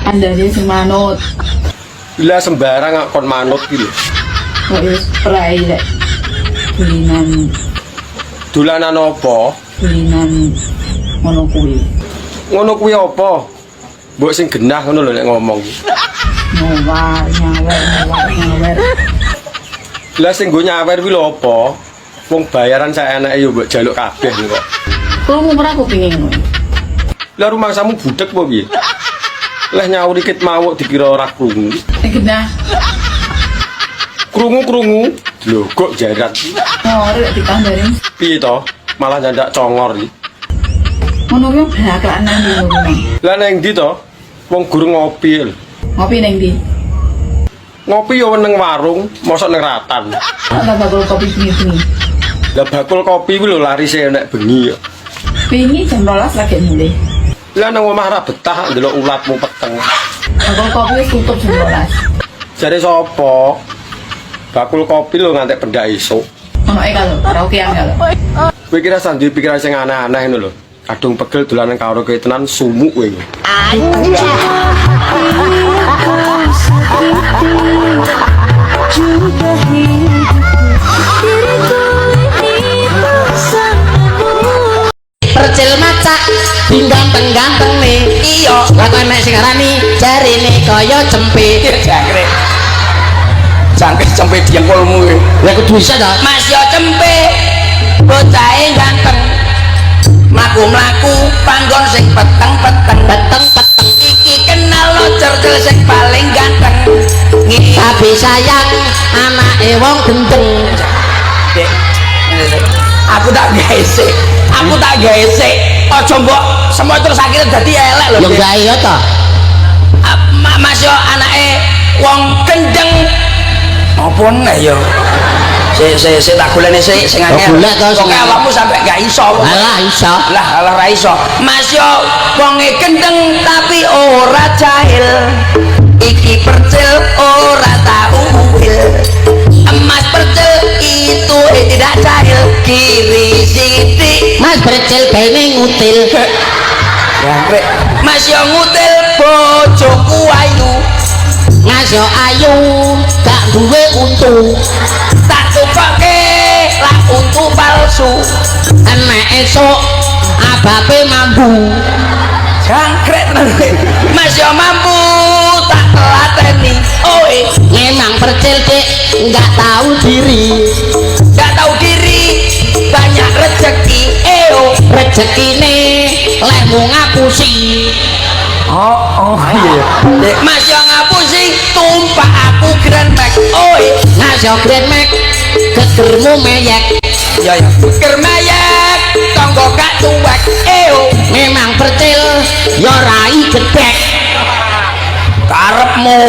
Kandhane sing manut. Lah sembarang kok kon manut ki lho. Kok wis prei lek dulinan. Dolanan apa? Dulinan ngono kuwi. Ngono kuwi apa? Mbok sing genah ngono lho nek ngomong. Nyawer, nyawer, nyawer, nyawer. Lah sing nggo nyawer kuwi lho apa? Wong bayaran saeneke yo mbok jaluk kabeh kok. Krungu ora kupinge ngono? Lah rumangsamu budek apa piye? Lah nyaur dikit mawuk dikira ora krungu. Sing genah. Krungu-krungu. Lho kok jarak. Ngore lek dikandani. Piye to? Malah nyandak congor iki. Ngono kuwi blaklakan nang ndi ngono. Lah nang ndi to? Wong gur ngopi lho. Ngopi nang ndi? Ngopi yo nang warung, mosok nang ratan. Ora bakul kopi bengi-bengi. Lah bakul kopi kuwi lho larise nek bengi yo. Bengi jam 12 lagi mulih. Lah nang omah ra betah ndelok ulatmu peteng. Bakul kopi wis tutup jam 12. Jare sapa? Bakul kopi lho ngantek pendak esuk. Ono e kalau karaokean kalau. Kowe kira sandi pikiran sing aneh-aneh ngono lho. Kadung pegel dolanan karaoke tenan sumuk kowe. Juga hidupku diriku ini bersamamu. Percil macak ganteng-ganteng nih. Iya. Lah kok enek sing ngarani jarine kaya cempe. Jangkrik. Jangkrik cempe diengkulmu kuwi. Lah kudu iso to. Mas yo cempe. Bocahe ganteng. Mlaku-mlaku panggon sing peteng-peteng. Peteng-peteng. Iki kenal lo cercel sing paling ganteng. Ngi. Tapi sayang anake wong gendeng. Dek. Aku tak gawe sik. Aku tak gawe sik. Aja mbok semua terus akhirnya dadi elek lho. Ya Dek. gawe ya to. Mas yo anake wong gendeng. Apa neh yo? Sik sik sik tak golekne sik sing Oh, angel. golek to, sing Pokoke angel. awakmu sampe gak iso. Alah iso. Lah alah ra iso. Mas yo wonge gendeng tapi ora jahil. Iki percil ora tau uwil. Emas percil itu tidak jahil. Kiri sithik. Mas percil bene ngutil. Jangkrik. Mas yo ngutil bojoku ayu. Mas yo ayu gak duwe untu. Tak tukoke lah untu palsu. Enek esuk ababe mambu. Jangkrik tenan. Mas yo mampu tak telateni. Oe, Memang percil dik nggak tahu diri. Gak tahu diri, banyak rezeki. Eo. Rezekine lehmu ngapusi. Oh, oh iya. Dek, Mas yo ngapusi tumpak aku Grand Max. Oe, Mas yo Grand Max gegermu meyek. Ya ya. Kermayek, tonggo gak cuek. Eo. Memang percil yo rai gedek. Karepmu.